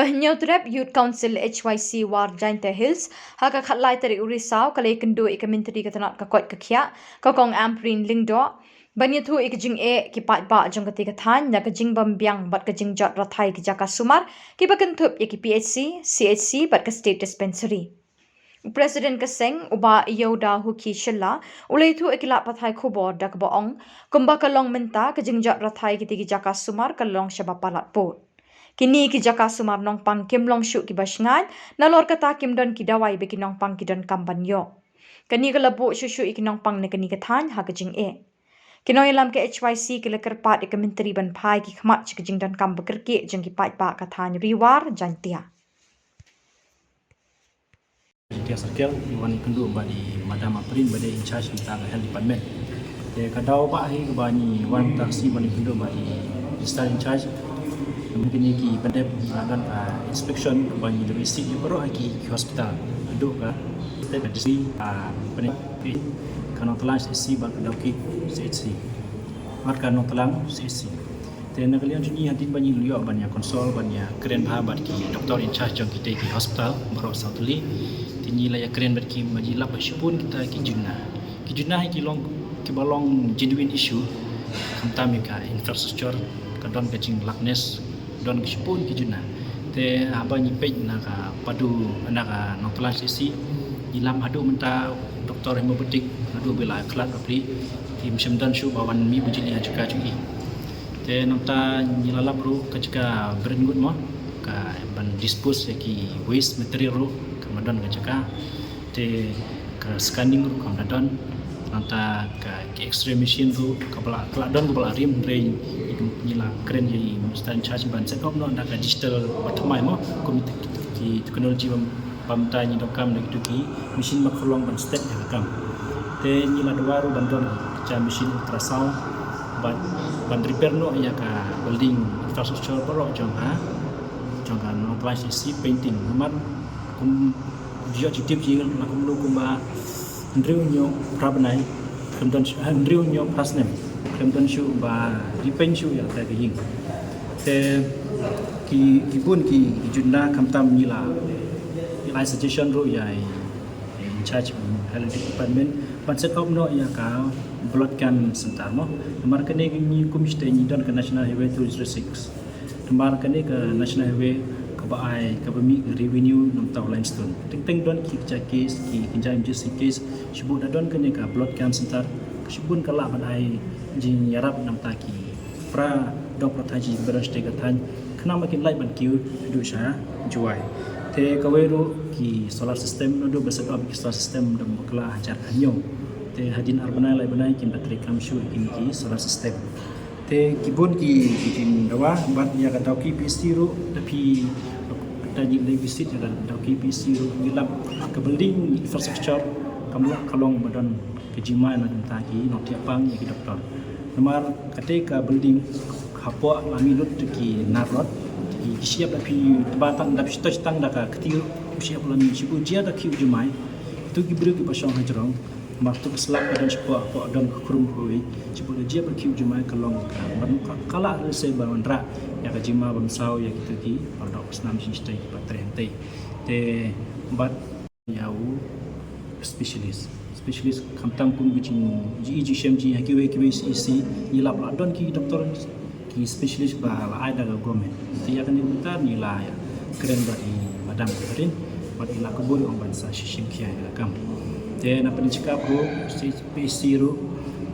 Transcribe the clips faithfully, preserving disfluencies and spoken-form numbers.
Hynñiewtrep Youth Council H Y C War Jaintia Hills, ha ka khatlai tarik u Risaw, ka la ïakynduh ïa ka Myntri ka tnat ka koit ka khiah, ka Kong Ampareen Lyngdoh, ban ïathuh ïa ka jingeh ki paidbah jong katei ka thaiñ na ka jingbym biang bad ka jingjot rathai ki jaka sumar kiba kynthup ïa ki P H C, C H C bad ka State Dispensary. U President ka seng, u Bah Iewdahuki Shylla, u la ïathuh ïa ki lad pathai khubor da kaba ong, kumba ka long mynta, ka jingjot rathai kitei ki jaka sumar ka long shaba palat pud. Kine ki jaka sumar nongpang kim long shuh kiba shngaiñ, nalor kata kim don ki dawai ba ki nongpang ki donkam ban ïoh. Kane ka la buh shuh shuh ïa ki nongpang na kane ka thaiñ ha ka jingeh. Ki nongïalam ka H Y C ki la kyrpad ïa ka Myntri ban phai ki khmat sha ka jingdonkam ba kyrkieh jong ki paidbah ka thaiñ Ri War Jaintia. Jaintia Circle, i wan ïakynduh bad i Madam Ampareen ba dei in charge mynta ka Health Department. Te ka daw ba hi kaba ngi wan mynta ka sngi ban ïakynduh bad i Minister in charge. Mynta kine ki pyndep la don ka inspection kaba ngi la visit ïa baroh ki, ki hospital. Haduh ka state ka district, ah, pyndep ka Nongtlang C H C bad ka Dawki C H C. Bad ka Nongtlang C H C. Te na ka liang jong ngi hadien ba ngi la ïoh ban ïa consult ban ïa kren bha bad ki doctor in charge jong kitei ki hospital baroh saw tylli. Te ngi la ïa kren bad ki, ma ngi lap ba shibun kita ki juna. Ki juna hi ki long, kiba long genuine issue. Khamtam ïa ka infrastructure, ka don ka jinglackness, don ka shibun ki juna. Te haba ngi peit na ka Padu, na ka Nongtlang C H C, ngi lap haduh mynta doctor homeopathic haduh ba la khlad bapli. Te ym shym don shuh ba wan mih bujli ha jaka jong i. Te nangta ngi la lap ruh ka jaka bret ngut mo, ka ban dispose ïa ki waste material ruh kam don ka jaka. Te ka scanning ruh kam da don. Nangta ka, ka X-ray machine ruh kaba la, ka la don kaba la rim, hynrei ngi la kren ïa i Minister in charge ban set up noh da ka digital ba thymmai mo, kum ki, ki technology ba, ba mynta ngi donkam da kito ki machine ba ka long ban stet ïa ka kam. Te ngi la dawa ruh ban don ka machine ultrasound ban, ban repair noh ïa ka building infrastructure baroh jong ka, jong ka Nongtlang C H C painting. Namar kum jong jingtip jong ngi la kumno kumba hynriew hynñiew phra bnai khlem don shuh, hynriew hynñiew phra snem khlem don shuh ba repaint shuh ïa kata ka ïing. Te ki, ki bun ki, ki junda khamtam ngi la, ngi la ai suggestion ruh ïa i in charge health department ban set up noh ïa ka blood camp center mo. Namar kane ngi kum state ngi don ka National Highway two zero six. Namar kane ka National Highway kaba ai, kaba mih ka revenue na bynta u limestone. Teng teng don ki, ki case, ki, ki emergency case, shibun da don kane ka blood camp center, shibun ka lah ban ai jingïarap na bynta ki para doh para thaiñ kiba don shatei ka thaiñ, khnang ba kin lait ban kiew haduh sha Jowai. Te kawei ruh ki solar system, naduh ba set up ki solar system da bakla hajar khyndai. Te hadien ar bnai lai bnai kin da treikam shuh ïa kine ki solar system. Te ki bun ki, ki jingdawa bad ïa ka Dawki P H C ruh, da phi, da ngi leit visit ïa ka Dawki P H C ruh, ngi lap ka building infrastructure kam lah ka long ba don ka jingma na ka bynta ki nongthiah pang ïa ki doktor. Namar katei ka building hapoh la mih lut ki nar rot, ki, ki shyiap da phi tba tang, da phi shito tang da ka kti ruh, ki shyiap la mih, shibun jia da ki u jumai. Ito ki briew kiba shong hajrong, namar to ka slab ka don shapoh, hapoh don ka khrum kawei, shibun da jia ba ki u jumai ka long ka, ban ka, ka lah ruh se ba wanrah ïa ka jingma bamsaw ïa kito ki para doh para snam jingshatei kiba trei hangtei. Te bad ïa u specialist. Specialist khamtam kum ki jing, ji, jingshem ji ha kiwei kiwei C H C, ngi lap la don ki doktor, ki specialist ba la ai da ka government. Te ïa kane mynta ngi la ïa kren bad i Madam Catherine, bad i la kubur ong ban sa shisien khia ïa ka kam. Te na pynjah ka pro, P H C ruh,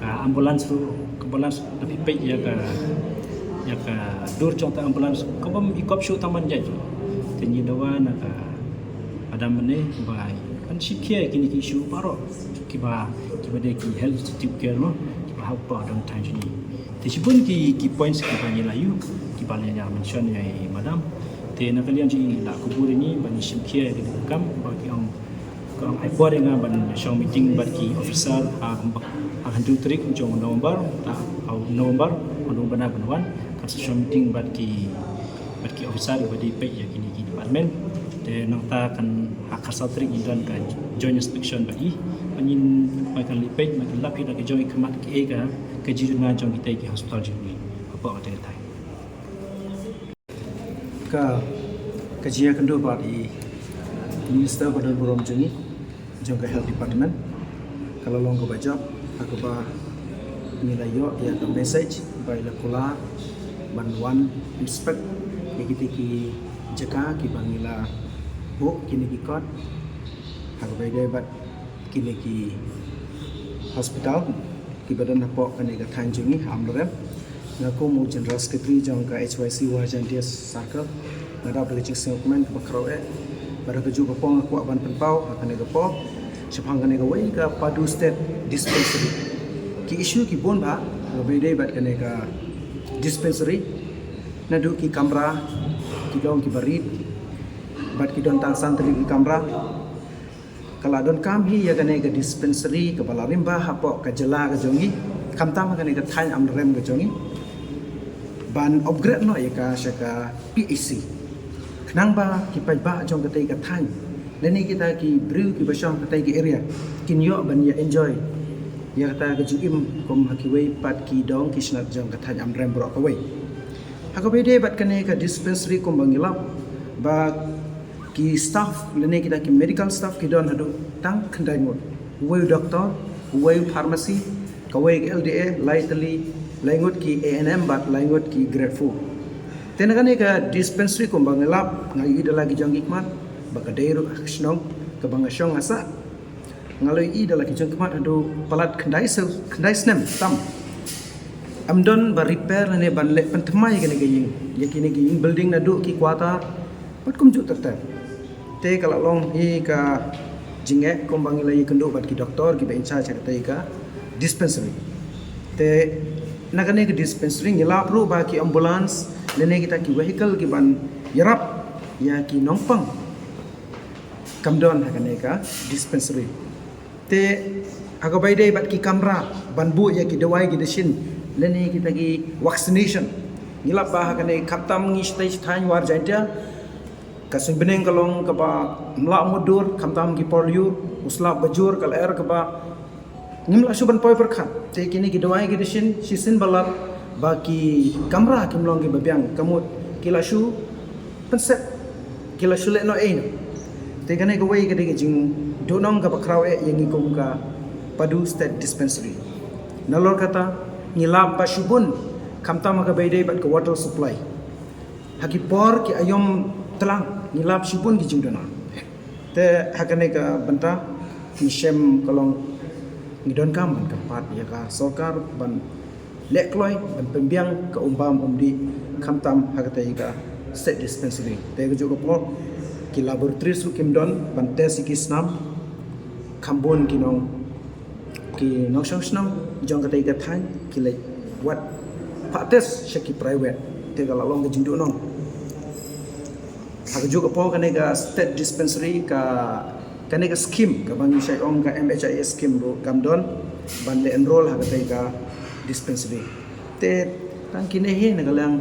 ka ambulance ruh, ka ambulance da phi peit ïa ka, ïa ka dur jong ta ambulance, ka bym i kop shuh tang ban jait. Te ngi dawa na ka Madam mynne ba ban shim khia ïa kine ki issue baroh kiba, kiba dei ki health institute care mo, kiba hap ba don thaiñ jong ngi. Te shibun ki, ki points kiba ngi la ïoh, kiba la ïa mention ïa i Madam. Te na ka liang jong i la kubur ïa ngi ba ngi shim khia ïa kane ka kam, ba ki ong, ki ong ai por ïa nga ban shong meeting bad ki officer ha, ha hynriew tarik jong November, ta, ha November, ha November na ban wan, kan sa shong meeting bad ki, bad ki officer ba dei peit ïa kine ki department. Te nangta kan ha ka saw tarik ngi don ka joint inspection bad i. Ba ngin, ba kan leit peit, ba kin lap ïa da ka jong i khmat kaei ka, ka jingduna jong kitei ki hospital jong ngi. Hapoh katei ka thaiñ. Ka, Ka jingïakynduh bad i Minister ba don burom jong ngi jong ka Health Department ka la long kaba jop ha kaba ngi la ïoh ïa ka message ba i la kular ban wan inspect ïa kita ki jaka kiba ngi la buh kine ki kot ha kaba ïadei bad kine ki hospital kiba don hapoh kane ka thaiñ jong ngi ha Amlarem. Nga kum u General Secretary jong ka H Y C War Jaintia Circle nga dap da ka jingsngewkmen kaba khraw eh. Bad ha kajuh ka por nga kwah ban pynpaw ha kane ka por shaphang kane kawei ka Padu State Dispensary. Ki issue ki bun bha kaba ïadei bad kane ka dispensary. Naduh ki kamra ki long kiba rit bad ki don tang san tylli ki kamra. Ka la donkam hi ïa kane ka dispensary kaba la rim bha hapoh ka jylla ka jong ngi, khamtam ha kane ka thaiñ Amlarem ka jong ngi, ban upgrade noh ïa ka sha ka P H C. Khnang ba ki paidbah jong katei ka thaiñ lane kita ki briew kiba shong katei ka area kin ïoh ban ïa enjoy ïa kata ka jingim kum ha kiwei pat ki dong ki shnat jong ka thaiñ Amlarem baroh kawei. Ha kaba ïadei bad kane ka dispensary kumba ngi lap ba ki staff lane kita ki medical staff ki don haduh tang khyndai ngut. Uwei u doctor, uwei u pharmacy, kawei ka L D A, lai tylli, lai ngut ki A N M bad lai ngut ki grade four. Te na kane ka dispensary kumba nga lap nga ïohi da la ki jong ki khmat ba ka dei ruh ha ka shnong kaba nga shong nga sah. Nga la ïohi da la ki jong ki khmat haduh palat khyndai snem tam. Ym don ba repair lane ban leh pynthymmai ïa kane ka ïing, ïa kine ki ïing building naduh ki quarter bad kumjuh ter ter. Te ka la long hi ka jingeh kumba ngi la ïakynduh bad ki doktor kiba in charge ha katei ka dispensary. Te na kane ka dispensary ngi lap ruh ba ki ambulance lane kita ki vehicle kiban ïarap ïa ki nongpang kam don ha kane ka dispensary. Te ha kaba ïadei bad ki kamra ban buh ïa ki dawai ki dashin lane kita ki vaccination. Ngi lap ba ha kane khamtam ngi shatei sha thaiñ War Jaintia ka suiñ bneng ka long kaba mlah mutdur khamtam ki por lyiur, u slap ba jur ka lyer kaba ngim lah shuh ban poi pyrkhat. Te kine ki dawai ki dashin shisien ba lap ba ki kamra kim long kiba biang ka mut ki la shu pynsep ki la shu leh noh ei noh. Te kane kawei ka dei ka jingduhnong kaba khraw eh ïa ngi kum ka Padu State Dispensary. Nalor kata ngi lap ba shibun khamtam ha kaba ïadei bad ka water supply. Ha ki por ki aïom tlang ngi lap shibun ki jingduna. Te ha kane ka bynta ngi shem ka long ngi donkam ban kyrpad ïa ka sorkar ban leh kloi ban pynbiang ka um bam um dih khamtam ha katei ka state dispensary. Te kajuh ka por ki laboratories ruh kim don ban test ïa ki snam kham bun ki nong ki nongshong shnong jong katei ka thaiñ ki leit wad phah test sha ki private. Te ka la long ka jingduhnong. Ha kajuh ka por kane ka state dispensary ka kane ka scheme kaba ngi shait ong ka M H I A scheme ruh kam don ban leh enroll ha katei ka dispensary. Te tang kine hi na ka liang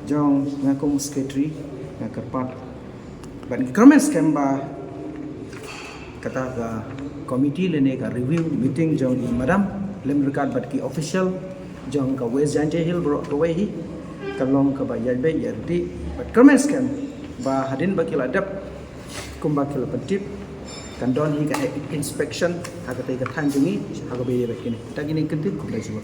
jong nga kum secretary nga kyrpad ban kyrmen skhem ba kata ka committee lane ka review meeting jong i madam lem ryngkat bad ki official jong ka West Jaintia Hills baroh kawei hi ka long kaba ïaid beit ïaid riti bad kyrmen skhem ba hadien ba ki la dep kumba ki la pyntip kan don hi ka inspection ha katei ka thaiñ jong ngi ha kaba ïadei bad kine. Te kine ki kyntien, khublei shibun.